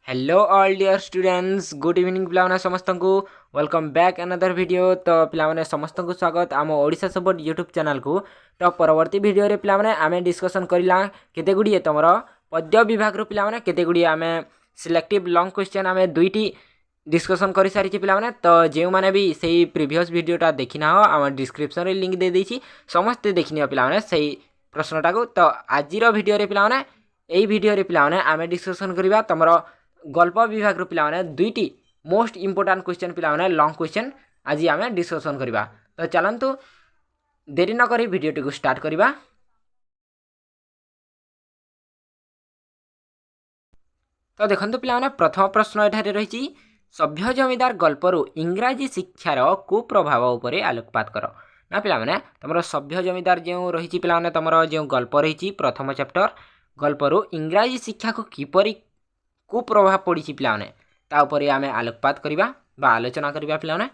Hello all dear students, good evening ପିଲାମାନେ। ସମସ୍ତଙ୍କୁ welcome back another video. ତ ପିଲାମାନେ, ସମସ୍ତଙ୍କୁ ସ୍ୱାଗତ ଆମ ଓଡ଼ିଶା ସପୋର୍ଟ ୟୁଟ୍ୟୁବ୍ ଚ୍ୟାନେଲକୁ। ତ ପରବର୍ତ୍ତୀ ଭିଡ଼ିଓରେ ପିଲାମାନେ, ଆମେ ଡିସ୍କସନ୍ କରିଲା କେତେ ଗୁଡ଼ିଏ ତୁମର ପଦ୍ୟ ବିଭାଗରୁ ପିଲାମାନେ, କେତେ ଗୁଡ଼ିଏ ଆମେ ସିଲେକ୍ଟିଭ୍ ଲଙ୍ଗ୍ କ୍ୱେଶ୍ଚନ୍ ଆମେ ଦୁଇଟି ଡିସ୍କସନ୍ କରିସାରିଛି ପିଲାମାନେ। ତ ଯେଉଁମାନେ ବି ସେଇ ପ୍ରିଭିୟସ୍ ଭିଡ଼ିଓଟା ଦେଖିନାହ, ଆମ ଡିସ୍କ୍ରିପ୍ସନ୍ରେ ଲିଙ୍କ୍ ଦେଇଦେଇଛି, ସମସ୍ତେ ଦେଖିନିଅ ପିଲାମାନେ ସେଇ ପ୍ରଶ୍ନଟାକୁ। ତ ଆଜିର ଭିଡ଼ିଓରେ ପିଲାମାନେ, ଏଇ ଭିଡ଼ିଓରେ ପିଲାମାନେ, ଆମେ ଡିସ୍କସନ୍ କରିବା ତୁମର ଗଳ୍ପ ବିଭାଗରୁ ପିଲାମାନେ ଦୁଇଟି ମୋଷ୍ଟ ଇମ୍ପୋର୍ଟାଣ୍ଟ କ୍ୱେଶ୍ଚନ୍ ପିଲାମାନେ, ଲଙ୍ଗ୍ କ୍ୱେଶ୍ଚନ୍ ଆଜି ଆମେ ଡିସ୍କସନ୍ କରିବା। ତ ଚାଲନ୍ତୁ, ଡେରି ନକରି ଭିଡ଼ିଓଟିକୁ ଷ୍ଟାର୍ଟ କରିବା। ତ ଦେଖନ୍ତୁ ପିଲାମାନେ, ପ୍ରଥମ ପ୍ରଶ୍ନ ଏଠାରେ ରହିଛି, ସଭ୍ୟ ଜମିଦାର ଗଳ୍ପରୁ ଇଂରାଜୀ ଶିକ୍ଷାର କୁପ୍ରଭାବ ଉପରେ ଆଲୋକପାତ କର। ନା ପିଲାମାନେ, ତୁମର ସଭ୍ୟ ଜମିଦାର ଯେଉଁ ରହିଛି ପିଲାମାନେ, ତୁମର ଯେଉଁ ଗଳ୍ପ ରହିଛି ପ୍ରଥମ ଚାପ୍ଟର, ଗଳ୍ପରୁ ଇଂରାଜୀ ଶିକ୍ଷାକୁ କିପରି କୁପ୍ରଭାବ ପଡ଼ିଛି ପିଲାମାନେ, ତା ଉପରେ ଆମେ ଆଲୋକପାତ କରିବା ବା ଆଲୋଚନା କରିବା ପିଲାମାନେ।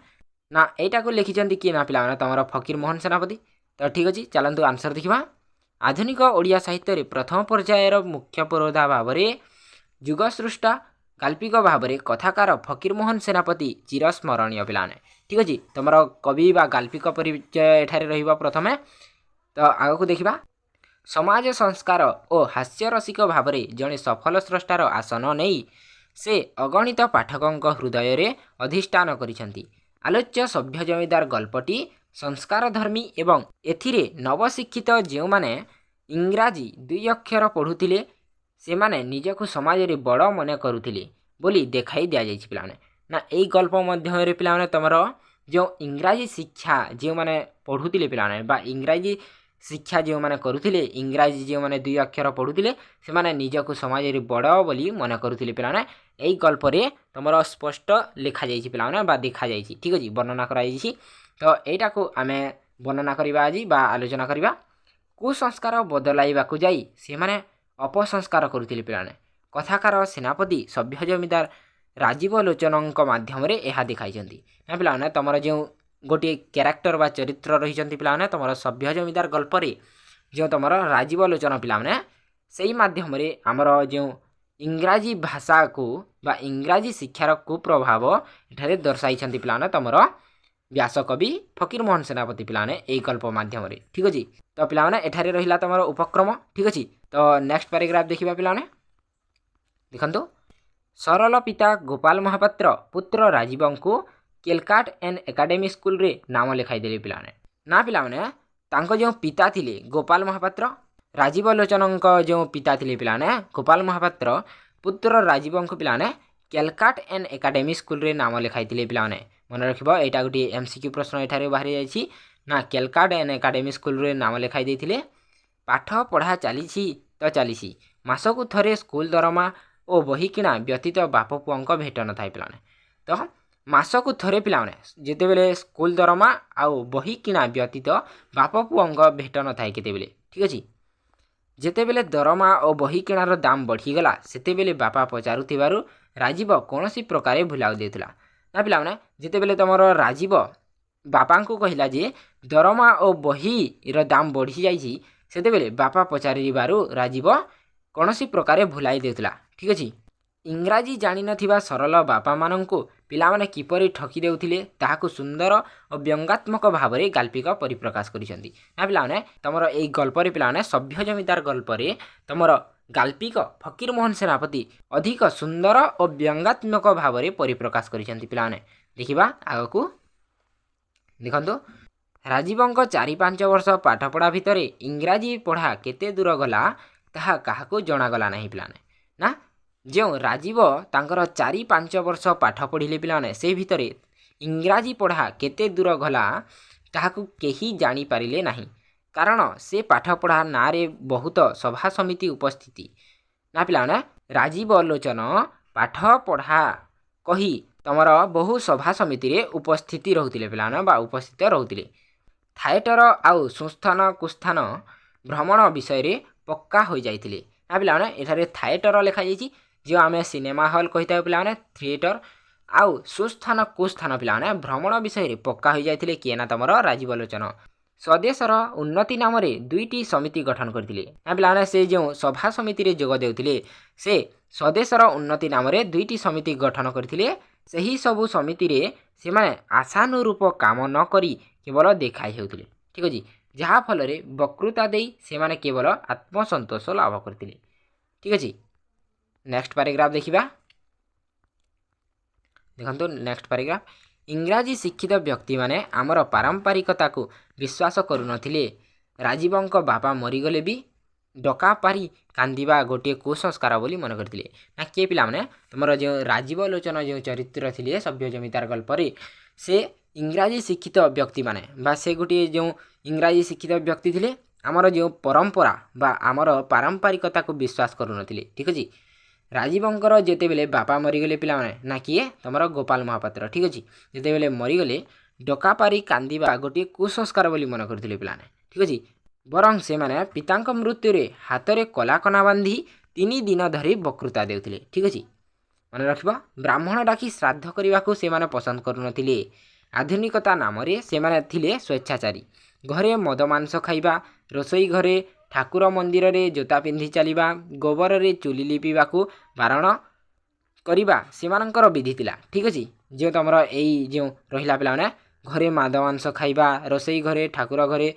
ନା ଏଇଟାକୁ ଲେଖିଛନ୍ତି କିଏ? ନା ପିଲାମାନେ, ତୁମର ଫକୀର ମୋହନ ସେନାପତି। ତ ଠିକ୍ ଅଛି, ଚାଲନ୍ତୁ ଆନ୍ସର୍ ଦେଖିବା। ଆଧୁନିକ ଓଡ଼ିଆ ସାହିତ୍ୟରେ ପ୍ରଥମ ପର୍ଯ୍ୟାୟର ମୁଖ୍ୟ ପୁରୋଧା ଭାବରେ, ଯୁଗସୃଷ୍ଟା ଗାଳ୍ପିକ ଭାବରେ କଥାକାର ଫକୀରମୋହନ ସେନାପତି ଚିରସ୍ମରଣୀୟ ପିଲାମାନେ। ଠିକ୍ ଅଛି, ତୁମର କବି ବା ଗାଳ୍ପିକ ପରିଚୟ ଏଠାରେ ରହିବ ପ୍ରଥମେ। ତ ଆଗକୁ ଦେଖିବା। ସମାଜ ସଂସ୍କାର ଓ ହାସ୍ୟରସିକ ଭାବରେ ଜଣେ ସଫଳ ସ୍ରଷ୍ଟାର ଆସନ ନେଇ ସେ ଅଗଣିତ ପାଠକଙ୍କ ହୃଦୟରେ ଅଧିଷ୍ଠାନ କରିଛନ୍ତି। ଆଲୋଚ୍ୟ ସଭ୍ୟ ଜମିଦାର ଗଳ୍ପଟି ସଂସ୍କାରଧର୍ମୀ ଏବଂ ଏଥିରେ ନବଶିକ୍ଷିତ ଯେଉଁମାନେ ଇଂରାଜୀ ଦୁଇ ଅକ୍ଷର ପଢ଼ୁଥିଲେ, ସେମାନେ ନିଜକୁ ସମାଜରେ ବଡ଼ ମନେ କରୁଥିଲେ ବୋଲି ଦେଖାଇ ଦିଆଯାଇଛି ପିଲାମାନେ। ନା ଏଇ ଗଳ୍ପ ମଧ୍ୟରେ ପିଲାମାନେ, ତୁମର ଯେଉଁ ଇଂରାଜୀ ଶିକ୍ଷା ଯେଉଁମାନେ ପଢ଼ୁଥିଲେ ପିଲାମାନେ, ବା ଇଂରାଜୀ ଶିକ୍ଷା ଯେଉଁମାନେ କରୁଥିଲେ, ଇଂରାଜୀ ଯେଉଁମାନେ ଦୁଇ ଅକ୍ଷର ପଢ଼ୁଥିଲେ, ସେମାନେ ନିଜକୁ ସମାଜରେ ବଡ଼ ବୋଲି ମନେ କରୁଥିଲେ ପିଲାମାନେ, ଏଇ ଗଳ୍ପରେ ତୁମର ସ୍ପଷ୍ଟ ଲେଖାଯାଇଛି ପିଲାମାନେ ବା ଦେଖାଯାଇଛି। ଠିକ୍ ଅଛି, ବର୍ଣ୍ଣନା କରାଯାଇଛି। ତ ଏଇଟାକୁ ଆମେ ବର୍ଣ୍ଣନା କରିବା ଆଜି ବା ଆଲୋଚନା କରିବା। କୁସଂସ୍କାର ବଦଳାଇବାକୁ ଯାଇ ସେମାନେ ଅପସଂସ୍କାର କରୁଥିଲେ ପିଲାମାନେ, କଥାକାର ସେନାପତି ସଭ୍ୟ ଜମିଦାର ରାଜୀବ ଲୋଚନଙ୍କ ମାଧ୍ୟମରେ ଏହା ଦେଖାଇଛନ୍ତି। ନା ପିଲାମାନେ, ତୁମର ଯେଉଁ ଗୋଟିଏ କ୍ୟାରେକ୍ଟର ବା ଚରିତ୍ର ରହିଛନ୍ତି ପିଲାମାନେ, ତୁମର ସଭ୍ୟ ଜମିଦାର ଗଳ୍ପରେ ଯେଉଁ ତୁମର ରାଜୀବ ଲୋଚନ ପିଲାମାନେ, ସେଇ ମାଧ୍ୟମରେ ଆମର ଯେଉଁ ଇଂରାଜୀ ଭାଷାକୁ ବା ଇଂରାଜୀ ଶିକ୍ଷାର କୁପ୍ରଭାବ ଏଠାରେ ଦର୍ଶାଇଛନ୍ତି ପିଲାମାନେ, ତୁମର ବ୍ୟାସକବି ଫକୀରମୋହନ ସେନାପତି ପିଲାମାନେ ଏଇ ଗଳ୍ପ ମାଧ୍ୟମରେ। ଠିକ୍ ଅଛି, ତ ପିଲାମାନେ, ଏଠାରେ ରହିଲା ତୁମର ଉପକ୍ରମ। ଠିକ୍ ଅଛି, ତ ନେକ୍ସଟ ପାରାଗ୍ରାଫ ଦେଖିବା ପିଲାମାନେ। ଦେଖନ୍ତୁ, ସରଳ ପିତା ଗୋପାଳ ମହାପାତ୍ର ପୁତ୍ର ରାଜୀବଙ୍କୁ କେଲକାଟ ଏଣ୍ଡ ଏକାଡେମୀ ସ୍କୁଲରେ ନାମ ଲେଖାଇଦେଲେ ପିଲାମାନେ। ନା ପିଲାମାନେ, ତାଙ୍କ ଯେଉଁ ପିତା ଥିଲେ ଗୋପାଳ ମହାପାତ୍ର, ରାଜୀବ ଲୋଚନଙ୍କ ଯେଉଁ ପିତା ଥିଲେ ପିଲାମାନେ ଗୋପାଳ ମହାପାତ୍ର, ପୁତ୍ର ରାଜୀବଙ୍କୁ ପିଲାମାନେ କେଲକାଟ ଏଣ୍ଡ ଏକାଡେମୀ ସ୍କୁଲରେ ନାମ ଲେଖାଇଥିଲେ ପିଲାମାନେ। ମନେ ରଖିବ, ଏଇଟା ଗୋଟିଏ ଏମ୍ ସି କ୍ୟୁ ପ୍ରଶ୍ନ ଏଠାରେ ବାହାରି ଯାଇଛି। ନା କେଲକାଟ ଏଣ୍ଡ ଏକାଡେମୀ ସ୍କୁଲରେ ନାମ ଲେଖାଇ ଦେଇଥିଲେ। ପାଠ ପଢ଼ା ଚାଲିଛି ତ ଚାଲିଛି, ମାସକୁ ଥରେ ସ୍କୁଲ ଦରମା ଓ ବହି କିଣା ବ୍ୟତୀତ ବାପ ପୁଅଙ୍କ ଭେଟ ନଥାଏ ପିଲାମାନେ। ତ ମାସକୁ ଥରେ ପିଲାମାନେ ଯେତେବେଳେ ସ୍କୁଲ ଦରମା ଆଉ ବହି କିଣା ବ୍ୟତୀତ ବାପ ପୁଅଙ୍କ ଭେଟ ନଥାଏ କେତେବେଳେ। ଠିକ୍ ଅଛି, ଯେତେବେଳେ ଦରମା ଓ ବହି କିଣାର ଦାମ ବଢ଼ିଗଲା, ସେତେବେଳେ ବାପା ପଚାରୁଥିବାରୁ ରାଜୀବ କୌଣସି ପ୍ରକାରେ ଭୁଲାଉ ଦେଉଥିଲା। ନା ପିଲାମାନେ, ଯେତେବେଳେ ତୁମର ରାଜୀବ ବାପାଙ୍କୁ କହିଲା ଯେ ଦରମା ଓ ବହିର ଦାମ ବଢ଼ିଯାଇଛି, ସେତେବେଳେ ବାପା ପଚାରିବାରୁ ରାଜୀବ କୌଣସି ପ୍ରକାରେ ଭୁଲାଇ ଦେଉଥିଲା। ଠିକ୍ ଅଛି, ଇଂରାଜୀ ଜାଣିନଥିବା ସରଳ ବାପାମାନଙ୍କୁ ପିଲାମାନେ କିପରି ଠକି ଦେଉଥିଲେ, ତାହାକୁ ସୁନ୍ଦର ଓ ବ୍ୟଙ୍ଗାତ୍ମକ ଭାବରେ ଗାଳ୍ପିକ ପରିପ୍ରକାଶ କରିଛନ୍ତି। ନା ପିଲାମାନେ, ତୁମର ଏଇ ଗଳ୍ପରେ ପିଲାମାନେ, ସଭ୍ୟ ଜମିଦାର ଗଳ୍ପରେ ତୁମର ଗାଳ୍ପିକ ଫକୀରମୋହନ ସେନାପତି ଅଧିକ ସୁନ୍ଦର ଓ ବ୍ୟଙ୍ଗାତ୍ମକ ଭାବରେ ପରିପ୍ରକାଶ କରିଛନ୍ତି ପିଲାମାନେ। ଦେଖିବା ଆଗକୁ। ଦେଖନ୍ତୁ, ରାଜୀବଙ୍କ 4-5 ବର୍ଷ ପାଠପଢ଼ା ଭିତରେ ଇଂରାଜୀ ପଢ଼ା କେତେ ଦୂର ଗଲା, ତାହା କାହାକୁ ଜଣାଗଲା ନାହିଁ ପିଲାମାନେ। ନା ଯେଉଁ ରାଜୀବ ତାଙ୍କର 4-5 ବର୍ଷ ପାଠ ପଢ଼ିଲେ ପିଲାମାନେ, ସେଇ ଭିତରେ ଇଂରାଜୀ ପଢ଼ା କେତେ ଦୂର ଗଲା, ତାହାକୁ କେହି ଜାଣିପାରିଲେ ନାହିଁ। କାରଣ ସେ ପାଠପଢ଼ା ନାଁରେ ବହୁତ ସଭା ସମିତି ଉପସ୍ଥିତି। ନା ପିଲାମାନେ, ରାଜୀବ ଲୋଚନ ପାଠ ପଢ଼ା କହି ତମର ବହୁ ସଭା ସମିତିରେ ଉପସ୍ଥିତି ରହୁଥିଲେ ପିଲାମାନେ ବା ଉପସ୍ଥିତ ରହୁଥିଲେ। ଥିଏଟର ଆଉ ସୁସ୍ଥାନ କୁସ୍ଥାନ ଭ୍ରମଣ ବିଷୟରେ ପକ୍କା ହୋଇଯାଇଥିଲେ। ନା ପିଲାମାନେ, ଏଠାରେ ଥିଏଟର ଲେଖାଯାଇଛି, ଯେଉଁ ଆମେ ସିନେମା ହଲ୍ କହିଥାଉ ପିଲାମାନେ, ଥିଏଟର ଆଉ ସୁସ୍ଥାନ କୁସ୍ଥାନ ପିଲାମାନେ ଭ୍ରମଣ ବିଷୟରେ ପକ୍କା ହୋଇଯାଇଥିଲେ। କିଏ? ନା ତମର ରାଜୀବ ଲୋଚନ। ସ୍ୱଦେଶର ଉନ୍ନତି ନାମରେ ଦୁଇଟି ସମିତି ଗଠନ କରିଥିଲେ। ନା ପିଲାମାନେ, ସେ ଯେଉଁ ସଭା ସମିତିରେ ଯୋଗ ଦେଉଥିଲେ, ସେ ସ୍ୱଦେଶର ଉନ୍ନତି ନାମରେ ଦୁଇଟି ସମିତି ଗଠନ କରିଥିଲେ। ସେହି ସବୁ ସମିତିରେ ସେମାନେ ଆଶାନୁରୂପ କାମ ନ କରି କେବଳ ଦେଖାଇ ହେଉଥିଲେ। ଠିକ୍ ଅଛି, ଯାହାଫଳରେ ବକ୍ତୃତା ଦେଇ ସେମାନେ କେବଳ ଆତ୍ମସନ୍ତୋଷ ଲାଭ କରିଥିଲେ। ଠିକ୍ ଅଛି, ନେକ୍ସଟ ପାରାଗ୍ରାଫ ଦେଖିବା। ଦେଖନ୍ତୁ ନେକ୍ସଟ ପାରାଗ୍ରାଫ। ଇଂରାଜୀ ଶିକ୍ଷିତ ବ୍ୟକ୍ତିମାନେ ଆମର ପାରମ୍ପରିକତାକୁ ବିଶ୍ୱାସ କରୁନଥିଲେ। ରାଜୀବଙ୍କ ବାପା ମରିଗଲେ ବି ଡକା ପାରି କାନ୍ଦିବା ଗୋଟିଏ କୁସଂସ୍କାର ବୋଲି ମନେ କରିଥିଲେ। ନା କିଏ ପିଲାମାନେ? ତୁମର ଯେଉଁ ରାଜୀବ ଲୋଚନ ଯେଉଁ ଚରିତ୍ର ଥିଲେ ସଭ୍ୟ ଜମିଦାର ଗଳ୍ପରେ, ସେ ଇଂରାଜୀ ଶିକ୍ଷିତ ବ୍ୟକ୍ତିମାନେ ବା ସେ ଗୋଟିଏ ଯେଉଁ ଇଂରାଜୀ ଶିକ୍ଷିତ ବ୍ୟକ୍ତି ଥିଲେ, ଆମର ଯେଉଁ ପରମ୍ପରା ବା ଆମର ପାରମ୍ପରିକତାକୁ ବିଶ୍ୱାସ କରୁନଥିଲେ। ଠିକ୍ ଅଛି, ରାଜୀବଙ୍କର ଯେତେବେଳେ ବାପା ମରିଗଲେ ପିଲାମାନେ, ନା କିଏ? ତୁମର ଗୋପାଳ ମହାପାତ୍ର। ଠିକ୍ ଅଛି, ଯେତେବେଳେ ମରିଗଲେ ଡକାପାରି କାନ୍ଦିବା ଗୋଟିଏ କୁସଂସ୍କାର ବୋଲି ମନେ କରୁଥିଲେ ପିଲାମାନେ। ଠିକ୍ ଅଛି, ବରଂ ସେମାନେ ପିତାଙ୍କ ମୃତ୍ୟୁରେ ହାତରେ କଲାକନା ବାନ୍ଧି 3 ଦିନ ଧରି ବକ୍ତୃତା ଦେଉଥିଲେ। ଠିକ୍ ଅଛି, ମନେ ରଖିବ, ବ୍ରାହ୍ମଣ ଡାକି ଶ୍ରାଦ୍ଧ କରିବାକୁ ସେମାନେ ପସନ୍ଦ କରୁନଥିଲେ। ଆଧୁନିକତା ନାମରେ ସେମାନେ ଥିଲେ ସ୍ୱେଚ୍ଛାଚାରୀ। ଘରେ ମଦ ମାଂସ ଖାଇବା, ରୋଷେଇ ଘରେ ଠାକୁର ମନ୍ଦିରରେ ଜୋତା ପିନ୍ଧି ଚାଲିବା, ଗୋବରରେ ଚୁଲି ଲିପିବାକୁ ବାରଣ କରିବା ସେମାନଙ୍କର ବିଧି ଥିଲା। ଠିକ୍ ଅଛି, ଯେଉଁ ତୁମର ଏଇ ଯେଉଁ ରହିଲା ପିଲାମାନେ, ଘରେ ମାଦ ମାଂସ ଖାଇବା, ରୋଷେଇ ଘରେ ଠାକୁର ଘରେ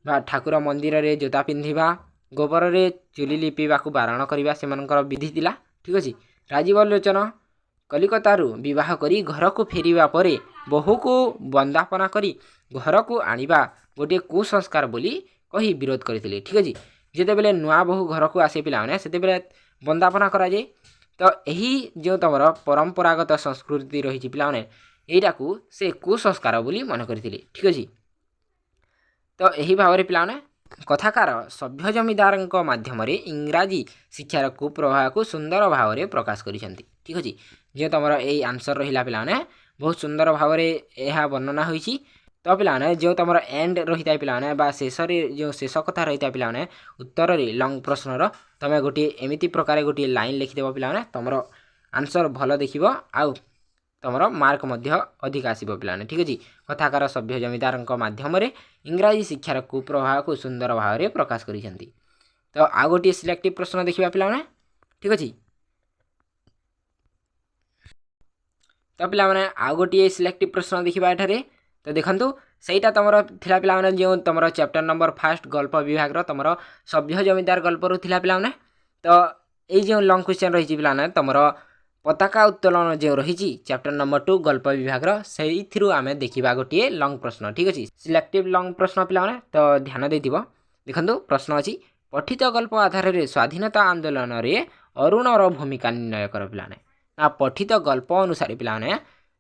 ବା ଠାକୁର ମନ୍ଦିରରେ ଜୋତା ପିନ୍ଧିବା, ଗୋବରରେ ଚୁଲି ଲିପିବାକୁ ବାରଣ କରିବା ସେମାନଙ୍କର ବିଧି ଥିଲା। ଠିକ୍ ଅଛି, ରାଜୀବ ଲୋଚନ କଲିକତାରୁ ବିବାହ କରି ଘରକୁ ଫେରିବା ପରେ ବୋହୂକୁ ବନ୍ଦାପନା କରି ଘରକୁ ଆଣିବା ଗୋଟିଏ କୁସଂସ୍କାର ବୋଲି କହି ବିରୋଧ କରିଥିଲେ। ଠିକ୍ ଅଛି, ଯେତେବେଳେ ନୂଆ ବୋହୂ ଘରକୁ ଆସେ ପିଲାମାନେ, ସେତେବେଳେ ବନ୍ଦାପନା କରାଯାଏ। ତ ଏହି ଯେଉଁ ତୁମର ପରମ୍ପରାଗତ ସଂସ୍କୃତି ରହିଛି ପିଲାମାନେ, ଏଇଟାକୁ ସେ କୁସଂସ୍କାର ବୋଲି ମନେ କରିଥିଲେ। ଠିକ୍ ଅଛି, ତ ଏହି ଭାବରେ ପିଲାମାନେ କଥାକାର ସଭ୍ୟ ଜମିଦାରଙ୍କ ମାଧ୍ୟମରେ ଇଂରାଜୀ ଶିକ୍ଷାର କୁପ୍ରଭାବକୁ ସୁନ୍ଦର ଭାବରେ ପ୍ରକାଶ କରିଛନ୍ତି। ଠିକ୍ ଅଛି, ଯେଉଁ ତୁମର ଏଇ ଆନ୍ସର୍ ରହିଲା ପିଲାମାନେ, ବହୁତ ସୁନ୍ଦର ଭାବରେ ଏହା ବର୍ଣ୍ଣନା ହୋଇଛି। ତ ପିଲାମାନେ, ଯେଉଁ ତୁମର ଏଣ୍ଡ ରହିଥାଏ ପିଲାମାନେ ବା ଶେଷରେ ଯେଉଁ ଶେଷ କଥା ରହିଥାଏ ପିଲାମାନେ, ଉତ୍ତରରେ ଲଙ୍ଗ ପ୍ରଶ୍ନର ତୁମେ ଗୋଟିଏ ଏମିତି ପ୍ରକାର ଗୋଟିଏ ଲାଇନ୍ ଲେଖିଦେବ ପିଲାମାନେ, ତୁମର ଆନ୍ସର୍ ଭଲ ଦେଖିବ ଆଉ ତୁମର ମାର୍କ ମଧ୍ୟ ଅଧିକ ଆସିବ ପିଲାମାନେ। ଠିକ୍ ଅଛି, କଥାକାର ସଭ୍ୟ ଜମିଦାରଙ୍କ ମାଧ୍ୟମରେ ଇଂରାଜୀ ଶିକ୍ଷାର କୁପ୍ରଭାବକୁ ସୁନ୍ଦର ଭାବରେ ପ୍ରକାଶ କରିଛନ୍ତି। ତ ଆଉ ଗୋଟିଏ ସିଲେକ୍ଟିଭ୍ ପ୍ରଶ୍ନ ଦେଖିବା ପିଲାମାନେ। ଠିକ୍ ଅଛି, ତ ପିଲାମାନେ ଆଉ ଗୋଟିଏ ସିଲେକ୍ଟିଭ୍ ପ୍ରଶ୍ନ ଦେଖିବା ଏଠାରେ। ତ ଦେଖନ୍ତୁ, ସେଇଟା ତୁମର ଥିଲା ପିଲାମାନେ ଯେଉଁ ତୁମର ଚାପ୍ଟର ନମ୍ବର ଫାର୍ଷ୍ଟ ଗଳ୍ପ ବିଭାଗର ତୁମର ସଭ୍ୟ ଜମିଦାର ଗଳ୍ପରୁ ଥିଲା ପିଲାମାନେ। ତ ଏଇ ଯେଉଁ ଲଙ୍ଗ କ୍ୱେଶ୍ଚନ୍ ରହିଛି ପିଲାମାନେ, ତୁମର ପତାକା ଉତ୍ତୋଳନ ଯେଉଁ ରହିଛି ଚାପ୍ଟର ନମ୍ବର 2 ଗଳ୍ପ ବିଭାଗର, ସେଇଥିରୁ ଆମେ ଦେଖିବା ଗୋଟିଏ ଲଙ୍ଗ ପ୍ରଶ୍ନ। ଠିକ୍ ଅଛି, ସିଲେକ୍ଟିଭ୍ ଲଙ୍ଗ ପ୍ରଶ୍ନ ପିଲାମାନେ, ତ ଧ୍ୟାନ ଦେଇଥିବ। ଦେଖନ୍ତୁ ପ୍ରଶ୍ନ ଅଛି, ପଠିତ ଗଳ୍ପ ଆଧାରରେ ସ୍ୱାଧୀନତା ଆନ୍ଦୋଳନରେ ଅରୁଣର ଭୂମିକା ନିର୍ଣ୍ଣୟ କର ପିଲାମାନେ। ନା ପଠିତ ଗଳ୍ପ ଅନୁସାରେ ପିଲାମାନେ,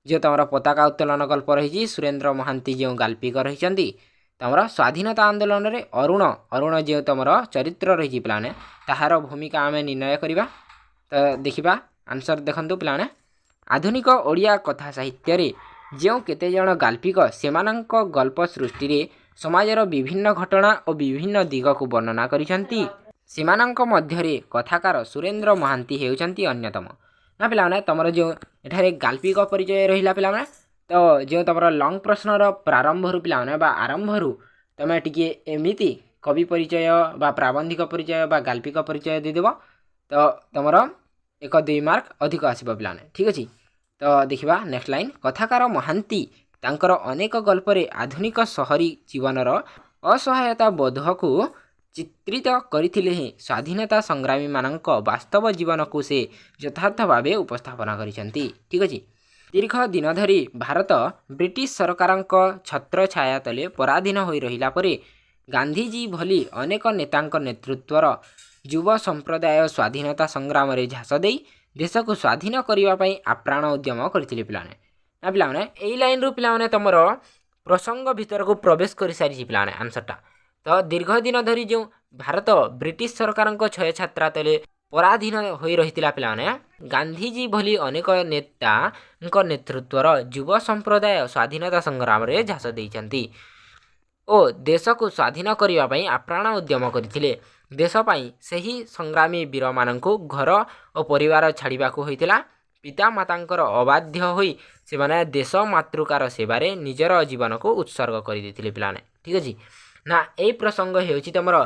ଯେଉଁ ତୁମର ପତାକା ଉତ୍ତୋଳନ ଗଳ୍ପ ରହିଛି, ସୁରେନ୍ଦ୍ର ମହାନ୍ତି ଯେଉଁ ଗାଳ୍ପିକ ରହିଛନ୍ତି, ତୁମର ସ୍ୱାଧୀନତା ଆନ୍ଦୋଳନରେ ଅରୁଣ ଯେଉଁ ତୁମର ଚରିତ୍ର ରହିଛି ପିଲାମାନେ, ତାହାର ଭୂମିକା ଆମେ ନିର୍ଣ୍ଣୟ କରିବା। ତ ଦେଖିବା ଆନ୍ସର୍। ଦେଖନ୍ତୁ ପିଲାମାନେ, ଆଧୁନିକ ଓଡ଼ିଆ କଥା ସାହିତ୍ୟରେ ଯେଉଁ କେତେଜଣ ଗାଳ୍ପିକ ସେମାନଙ୍କ ଗଳ୍ପ ସୃଷ୍ଟିରେ ସମାଜର ବିଭିନ୍ନ ଘଟଣା ଓ ବିଭିନ୍ନ ଦିଗକୁ ବର୍ଣ୍ଣନା କରିଛନ୍ତି, ସେମାନଙ୍କ ମଧ୍ୟରେ କଥାକାର ସୁରେନ୍ଦ୍ର ମହାନ୍ତି ହେଉଛନ୍ତି ଅନ୍ୟତମ। ନା ପିଲାମାନେ, ତୁମର ଯେଉଁ ଏଠାରେ ଗାଳ୍ପିକ ପରିଚୟ ରହିଲା ପିଲାମାନେ, ତ ଯେଉଁ ତୁମର ଲଙ୍ଗ ପ୍ରଶ୍ନର ପ୍ରାରମ୍ଭରୁ ପିଲାମାନେ ବା ଆରମ୍ଭରୁ ତୁମେ ଟିକିଏ ଏମିତି କବି ପରିଚୟ ବା ପ୍ରାବନ୍ଧିକ ପରିଚୟ ବା ଗାଳ୍ପିକ ପରିଚୟ ଦେଇଦେବ, ତ ତୁମର 1 2 ମାର୍କ ଅଧିକ ଆସିବ ପିଲାମାନେ। ଠିକ୍ ଅଛି, ତ ଦେଖିବା ନେକ୍ସଟ ଲାଇନ୍। କଥାକାର ମହାନ୍ତି ତାଙ୍କର ଅନେକ ଗଳ୍ପରେ ଆଧୁନିକ ସହରୀ ଜୀବନର ଅସହାୟତା ବୋଧକୁ ଚିତ୍ରିତ କରିଥିଲେ ହେଁ ସ୍ୱାଧୀନତା ସଂଗ୍ରାମୀମାନଙ୍କ ବାସ୍ତବ ଜୀବନକୁ ସେ ଯଥାର୍ଥ ଭାବେ ଉପସ୍ଥାପନା କରିଛନ୍ତି। ଠିକ୍ ଅଛି, ଦୀର୍ଘ ଦିନ ଧରି ଭାରତ ବ୍ରିଟିଶ ସରକାରଙ୍କ ଛତ୍ରଛାୟା ତଳେ ପରାଧୀନ ହୋଇ ରହିଲା ପରେ ଗାନ୍ଧିଜୀ ଭଳି ଅନେକ ନେତାଙ୍କ ନେତୃତ୍ୱର ଯୁବ ସମ୍ପ୍ରଦାୟ ସ୍ୱାଧୀନତା ସଂଗ୍ରାମରେ ଝାସ ଦେଇ ଦେଶକୁ ସ୍ୱାଧୀନ କରିବା ପାଇଁ ଆପ୍ରାଣ ଉଦ୍ୟମ କରିଥିଲେ ପିଲାମାନେ। ନା ପିଲାମାନେ, ଏଇ ଲାଇନ୍ରୁ ପିଲାମାନେ ତୁମର ପ୍ରସଙ୍ଗ ଭିତରକୁ ପ୍ରବେଶ କରିସାରିଛି ପିଲାମାନେ ଆନ୍ସର୍ଟା। ତ ଦୀର୍ଘ ଦିନ ଧରି ଯେଉଁ ଭାରତ ବ୍ରିଟିଶ ସରକାରଙ୍କ ଛାତ୍ରା ତଳେ ପରାଧୀନ ହୋଇ ରହିଥିଲା ପିଲାମାନେ, ଗାନ୍ଧିଜୀ ଭଳି ଅନେକ ନେତାଙ୍କ ନେତୃତ୍ୱର ଯୁବ ସମ୍ପ୍ରଦାୟ ସ୍ୱାଧୀନତା ସଂଗ୍ରାମରେ ଝାସ ଦେଇଛନ୍ତି ଓ ଦେଶକୁ ସ୍ୱାଧୀନ କରିବା ପାଇଁ ଆପ୍ରାଣ ଉଦ୍ୟମ କରିଥିଲେ। ଦେଶ ପାଇଁ ସେହି ସଂଗ୍ରାମୀ ବୀରମାନଙ୍କୁ ଘର ଓ ପରିବାର ଛାଡ଼ିବାକୁ ହୋଇଥିଲା। ପିତାମାତାଙ୍କର ଅବାଧ୍ୟ ହୋଇ ସେମାନେ ଦେଶ ମାତୃକାର ସେବାରେ ନିଜର ଜୀବନକୁ ଉତ୍ସର୍ଗ କରିଦେଇଥିଲେ ପିଲାମାନେ। ଠିକ୍ ଅଛି, ନା ଏଇ ପ୍ରସଙ୍ଗ ହେଉଛି ତୁମର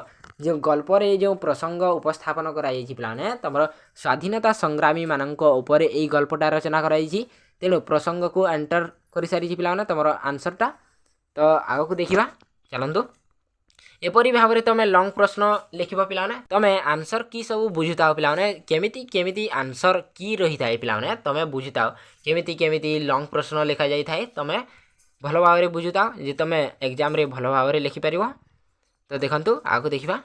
ଯେଉଁ ଗଳ୍ପରେ ଯେଉଁ ପ୍ରସଙ୍ଗ ଉପସ୍ଥାପନ କରାଯାଇଛି ପିଲାମାନେ, ତୁମର ସ୍ୱାଧୀନତା ସଂଗ୍ରାମୀମାନଙ୍କ ଉପରେ ଏଇ ଗଳ୍ପଟା ରଚନା କରାଯାଇଛି। ତେଣୁ ପ୍ରସଙ୍ଗକୁ ଏଣ୍ଟର କରିସାରିଛି ପିଲାମାନେ ତୁମର ଆନ୍ସରଟା। ତ ଆଗକୁ ଦେଖିବା ଚାଲନ୍ତୁ। ଏପରି ଭାବରେ ତୁମେ ଲଙ୍ଗ୍ ପ୍ରଶ୍ନ ଲେଖିବ ପିଲାମାନେ। ତୁମେ ଆନ୍ସର୍ କି ସବୁ ବୁଝୁଥାଅ ପିଲାମାନେ, କେମିତି କେମିତି ଆନ୍ସର୍ କି ରହିଥାଏ ପିଲାମାନେ ତୁମେ ବୁଝୁଥାଅ, କେମିତି କେମିତି ଲଙ୍ଗ୍ ପ୍ରଶ୍ନ ଲେଖାଯାଇଥାଏ ତୁମେ ଭଲ ଭାବରେ ବୁଝୁଥାଅ, ଯେ ତୁମେ ଏକ୍ଜାମ୍ରେ ଭଲ ଭାବରେ ଲେଖିପାରିବ। ତ ଦେଖନ୍ତୁ, ଆଗକୁ ଦେଖିବା।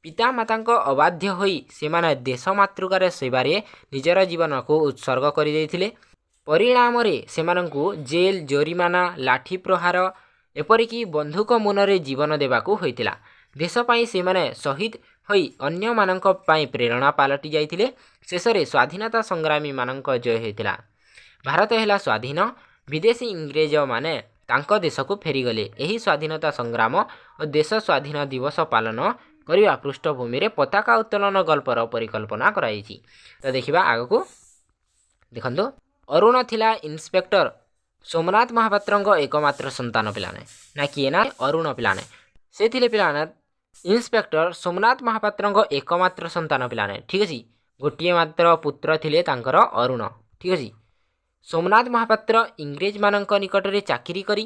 ପିତାମାତାଙ୍କ ଅବାଧ୍ୟ ହୋଇ ସେମାନେ ଦେଶ ମାତୃକାର ସେବାରେ ନିଜର ଜୀବନକୁ ଉତ୍ସର୍ଗ କରିଦେଇଥିଲେ। ପରିଣାମରେ ସେମାନଙ୍କୁ ଜେଲ୍, ଜୋରିମାନା, ଲାଠି ପ୍ରହାର, ଏପରିକି ବନ୍ଧୁକ ମୁନରେ ଜୀବନ ଦେବାକୁ ହୋଇଥିଲା। ଦେଶ ପାଇଁ ସେମାନେ ଶହୀଦ ହୋଇ ଅନ୍ୟମାନଙ୍କ ପାଇଁ ପ୍ରେରଣା ପାଲଟି ଯାଇଥିଲେ। ଶେଷରେ ସ୍ୱାଧୀନତା ସଂଗ୍ରାମୀମାନଙ୍କ ଜୟ ହୋଇଥିଲା। ଭାରତ ହେଲା ସ୍ୱାଧୀନ। ବିଦେଶୀ ଇଂରେଜମାନେ ତାଙ୍କ ଦେଶକୁ ଫେରିଗଲେ। ଏହି ସ୍ୱାଧୀନତା ସଂଗ୍ରାମ ଓ ଦେଶ ସ୍ୱାଧୀନ ଦିବସ ପାଳନ କରିବା ପୃଷ୍ଠଭୂମିରେ ପତାକା ଉତ୍ତୋଳନ ଗଳ୍ପର ପରିକଳ୍ପନା କରାଯାଇଛି। ତ ଦେଖିବା ଆଗକୁ। ଦେଖନ୍ତୁ, ଅରୁଣ ଥିଲା ଇନ୍ସପେକ୍ଟର ସୋମନାଥ ମହାପାତ୍ରଙ୍କ ଏକମାତ୍ର ସନ୍ତାନ ପିଲାମାନେ। ନା କିଏ ନା ଅରୁଣ ପିଲାମାନେ, ସେ ଥିଲେ ପିଲାମାନେ ଇନ୍ସପେକ୍ଟର ସୋମନାଥ ମହାପାତ୍ରଙ୍କ ଏକମାତ୍ର ସନ୍ତାନ ପିଲାମାନେ। ଠିକ୍ ଅଛି, ଗୋଟିଏ ମାତ୍ର ପୁତ୍ର ଥିଲେ ତାଙ୍କର ଅରୁଣ। ଠିକ୍ ଅଛି, ସୋମନାଥ ମହାପାତ୍ର ଇଂରେଜମାନଙ୍କ ନିକଟରେ ଚାକିରି କରି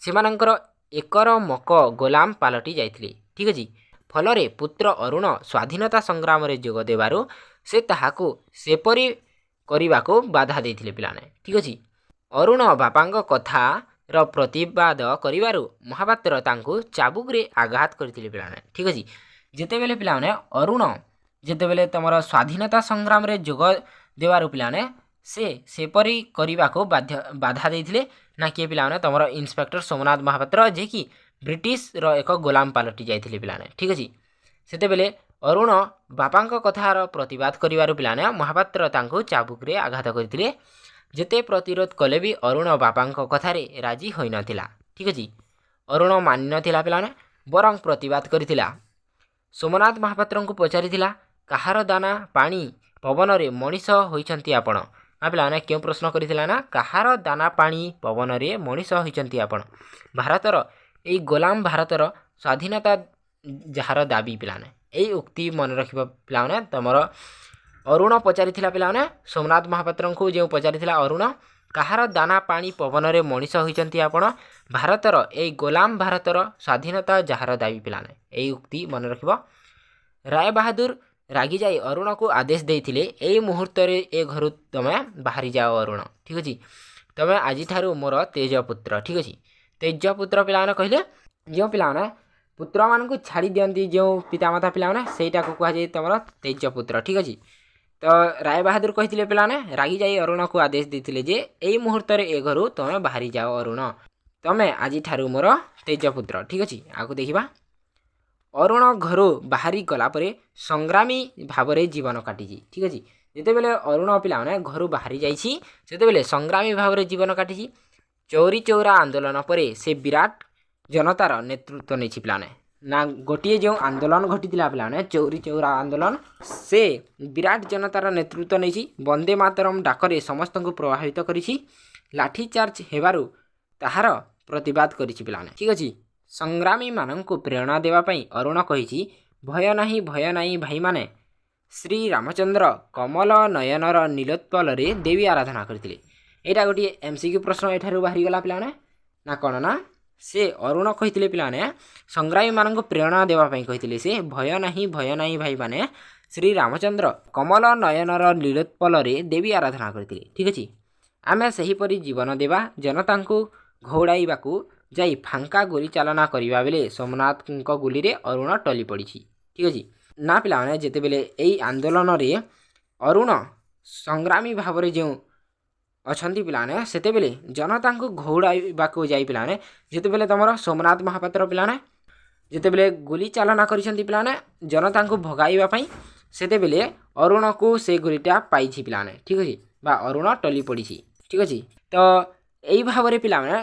ସେମାନଙ୍କର ଏକର ମକ ଗୋଲାମ ପାଲଟି ଯାଇଥିଲେ। ଠିକ୍ ଅଛି, ଫଳରେ ପୁତ୍ର ଅରୁଣ ସ୍ୱାଧୀନତା ସଂଗ୍ରାମରେ ଯୋଗ ଦେବାରୁ ସେ ତାହାକୁ ସେପରି କରିବାକୁ ବାଧା ଦେଇଥିଲେ ପିଲାମାନେ। ଠିକ୍ ଅଛି, ଅରୁଣ ବାପାଙ୍କ କଥାର ପ୍ରତିବାଦ କରିବାରୁ ମହାପାତ୍ର ତାଙ୍କୁ ଚାବୁକରେ ଆଘାତ କରିଥିଲେ ପିଲାମାନେ। ଠିକ୍ ଅଛି, ଯେତେବେଳେ ପିଲାମାନେ ଅରୁଣ ଯେତେବେଳେ ତୁମର ସ୍ୱାଧୀନତା ସଂଗ୍ରାମରେ ଯୋଗ ଦେବାରୁ ପିଲାମାନେ ସେ ସେପରି କରିବାକୁ ବାଧ୍ୟ ବାଧା ଦେଇଥିଲେ। ନା କିଏ ପିଲାମାନେ? ତୁମର ଇନ୍ସପେକ୍ଟର ସୋମନାଥ ମହାପାତ୍ର, ଯିଏକି ବ୍ରିଟିଶର ଏକ ଗୋଲାମ ପାଲଟି ଯାଇଥିଲେ ପିଲାମାନେ। ଠିକ୍ ଅଛି, ସେତେବେଳେ ଅରୁଣ ବାପାଙ୍କ କଥାର ପ୍ରତିବାଦ କରିବାରୁ ପିଲାମାନେ ମହାପାତ୍ର ତାଙ୍କୁ ଚାବୁକରେ ଆଘାତ କରିଥିଲେ। ଯେତେ ପ୍ରତିରୋଧ କଲେ ବି ଅରୁଣ ବାପାଙ୍କ କଥାରେ ରାଜି ହୋଇନଥିଲା। ଠିକ୍ ଅଛି, ଅରୁଣ ମାନିନଥିଲା ପିଲାମାନେ, ବରଂ ପ୍ରତିବାଦ କରିଥିଲା। ସୋମନାଥ ମହାପାତ୍ରଙ୍କୁ ପଚାରିଥିଲା, କାହାର ଦାନା ପାଣି ପବନରେ ମଣିଷ ହୋଇଛନ୍ତି ଆପଣ? ନା ପିଲାମାନେ, କେଉଁ ପ୍ରଶ୍ନ କରିଥିଲା? ନା କାହାର ଦାନା ପାଣି ପବନରେ ମଣିଷ ହୋଇଛନ୍ତି ଆପଣ? ଭାରତର ଏଇ ଗୋଲାମ ଭାରତର ସ୍ୱାଧୀନତା ଯାହାର ଦାବି ପିଲାମାନେ। ଏଇ ଉକ୍ତି ମନେ ରଖିବ ପିଲାମାନେ। ତୁମର ଅରୁଣ ପଚାରିଥିଲା ପିଲାମାନେ ସୋମନାଥ ମହାପାତ୍ରଙ୍କୁ, ଯେଉଁ ପଚାରିଥିଲା ଅରୁଣ, କାହାର ଦାନା ପାଣି ପବନରେ ମଣିଷ ହୋଇଛନ୍ତି ଆପଣ? ଭାରତର ଏଇ ଗୋଲାମ ଭାରତର ସ୍ୱାଧୀନତା ଯାହାର ଦାବି ପିଲାମାନେ। ଏଇ ଉକ୍ତି ମନେ ରଖିବ। ରାୟବାହାଦୁର ରାଗିଯାଇ ଅରୁଣକୁ ଆଦେଶ ଦେଇଥିଲେ, ଏଇ ମୁହୂର୍ତ୍ତରେ ଏ ଘରୁ ତୁମେ ବାହାରି ଯାଅ ଅରୁଣ। ଠିକ୍ ଅଛି, ତୁମେ ଆଜିଠାରୁ ମୋର ତେଜପୁତ୍ର। ଠିକ୍ ଅଛି, ତେଜପୁତ୍ର ପିଲାମାନେ କହିଲେ ଯେଉଁ ପିଲାମାନେ ପୁତ୍ରମାନଙ୍କୁ ଛାଡ଼ି ଦିଅନ୍ତି ଯେଉଁ ପିତାମାତା ପିଲାମାନେ, ସେଇଟାକୁ କୁହାଯାଏ ତୁମର ତେଜପୁତ୍ର। ଠିକ୍ ଅଛି, ତ ରାୟବାହାଦୁର କହିଥିଲେ ପିଲାମାନେ, ରାଗିଯାଇ ଅରୁଣକୁ ଆଦେଶ ଦେଇଥିଲେ ଯେ ଏଇ ମୁହୂର୍ତ୍ତରେ ଏ ଘରୁ ତୁମେ ବାହାରି ଯାଅ ଅରୁଣ, ତୁମେ ଆଜିଠାରୁ ମୋର ତେଜପୁତ୍ର। ଠିକ୍ ଅଛି, ଆଗକୁ ଦେଖିବା। ଅରୁଣ ଘରୁ ବାହାରି ଗଲା ପରେ ସଂଗ୍ରାମୀ ଭାବରେ ଜୀବନ କାଟିଛି। ଠିକ୍ ଅଛି, ଯେତେବେଳେ ଅରୁଣ ପିଲାମାନେ ଘରୁ ବାହାରି ଯାଇଛି ସେତେବେଳେ ସଂଗ୍ରାମୀ ଭାବରେ ଜୀବନ କାଟିଛି। ଚୌରି ଚୌରା ଆନ୍ଦୋଳନ ପରେ ସେ ବିରାଟ ଜନତାର ନେତୃତ୍ୱ ନେଇଛି ପିଲାମାନେ। ନା ଗୋଟିଏ ଯେଉଁ ଆନ୍ଦୋଳନ ଘଟିଥିଲା ପିଲାମାନେ, ଚୌରି ଚୌରା ଆନ୍ଦୋଳନ, ସେ ବିରାଟ ଜନତାର ନେତୃତ୍ୱ ନେଇଛି। ବନ୍ଦେ ମାତରମ୍ ଡାକରେ ସମସ୍ତଙ୍କୁ ପ୍ରଭାବିତ କରିଛି। ଲାଠିଚାର୍ଜ ହେବାରୁ ତାହାର ପ୍ରତିବାଦ କରିଛି ପିଲାମାନେ। ଠିକ୍ ଅଛି, ସଂଗ୍ରାମୀମାନଙ୍କୁ ପ୍ରେରଣା ଦେବା ପାଇଁ ଅରୁଣ କହିଛି, ଭୟ ନାହିଁ ଭୟ ନାହିଁ ଭାଇମାନେ, ଶ୍ରୀ ରାମଚନ୍ଦ୍ର କମଲ ନୟନର ନୀଲୋତ୍ପଲରେ ଦେବୀ ଆରାଧନା କରିଥିଲେ। ଏଇଟା ଗୋଟିଏ ଏମ୍ ସି କ୍ୟୁ ପ୍ରଶ୍ନ ଏଠାରୁ ବାହାରିଗଲା ପିଲାମାନେ। ନା କ'ଣ ନା ସେ ଅରୁଣ କହିଥିଲେ ପିଲାମାନେ, ସଂଗ୍ରାମୀମାନଙ୍କୁ ପ୍ରେରଣା ଦେବା ପାଇଁ କହିଥିଲେ ସେ, ଭୟ ନାହିଁ ଭୟ ନାହିଁ ଭାଇମାନେ, ଶ୍ରୀ ରାମଚନ୍ଦ୍ର କମଲ ନୟନର ନୀଲୋତ୍ପଲରେ ଦେବୀ ଆରାଧନା କରିଥିଲେ। ଠିକ୍ ଅଛି, ଆମେ ସେହିପରି ଜୀବନ ଦେବା। ଜନତାଙ୍କୁ ଘଉଡ଼ାଇବାକୁ ଯାଇ ଫାଙ୍କା ଗୁଳି ଚାଳନା କରିବା ବେଳେ ସୋମନାଥଙ୍କ ଗୁଳିରେ ଅରୁଣ ଟଳି ପଡ଼ିଛି। ଠିକ୍ ଅଛି, ନା ପିଲାମାନେ ଯେତେବେଳେ ଏଇ ଆନ୍ଦୋଳନରେ ଅରୁଣ ସଂଗ୍ରାମୀ ଭାବରେ ଯେଉଁ ଅଛନ୍ତି ପିଲାମାନେ, ସେତେବେଳେ ଜନତାଙ୍କୁ ଘଉଡ଼ାଇବାକୁ ଯାଇ ପିଲାମାନେ ଯେତେବେଳେ ତୁମର ସୋମନାଥ ମହାପାତ୍ର ପିଲାମାନେ ଯେତେବେଳେ ଗୁଳି ଚାଳନା କରିଛନ୍ତି ପିଲାମାନେ ଜନତାଙ୍କୁ ଭଗାଇବା ପାଇଁ, ସେତେବେଳେ ଅରୁଣକୁ ସେ ଗୁଳିଟା ପାଇଛି ପିଲାମାନେ। ଠିକ୍ ଅଛି, ବା ଅରୁଣ ଟଳି ପଡ଼ିଛି। ଠିକ୍ ଅଛି, ତ ଏଇ ଭାବରେ ପିଲାମାନେ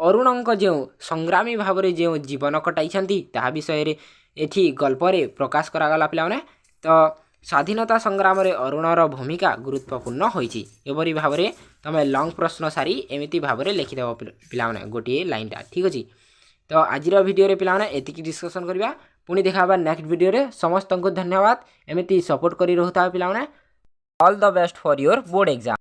ଅରୁଣଙ୍କ ଯେଉଁ ସଂଗ୍ରାମୀ ଭାବରେ ଯେଉଁ ଜୀବନ କଟାଇଛନ୍ତି ତାହା ବିଷୟରେ ଏଠି ଗଳ୍ପରେ ପ୍ରକାଶ କରାଗଲା ପିଲାମାନେ। ତ ସ୍ୱାଧୀନତା ସଂଗ୍ରାମରେ ଅରୁଣର ଭୂମିକା ଗୁରୁତ୍ୱପୂର୍ଣ୍ଣ ହୋଇଛି। ଏପରି ଭାବରେ ତୁମେ ଲଙ୍ଗ୍ ପ୍ରଶ୍ନ ସାରି ଏମିତି ଭାବରେ ଲେଖିଦେବ ପିଲାମାନେ ଗୋଟିଏ ଲାଇନ୍ଟା। ଠିକ୍ ଅଛି, ତ ଆଜିର ଭିଡ଼ିଓରେ ପିଲାମାନେ ଏତିକି ଡିସ୍କସନ୍ କରିବା। ପୁଣି ଦେଖା ହେବା ନେକ୍ସଟ ଭିଡ଼ିଓରେ। ସମସ୍ତଙ୍କୁ ଧନ୍ୟବାଦ। ଏମିତି ସପୋର୍ଟ କରି ରହୁଥାଅ ପିଲାମାନେ। All the best for your board exam.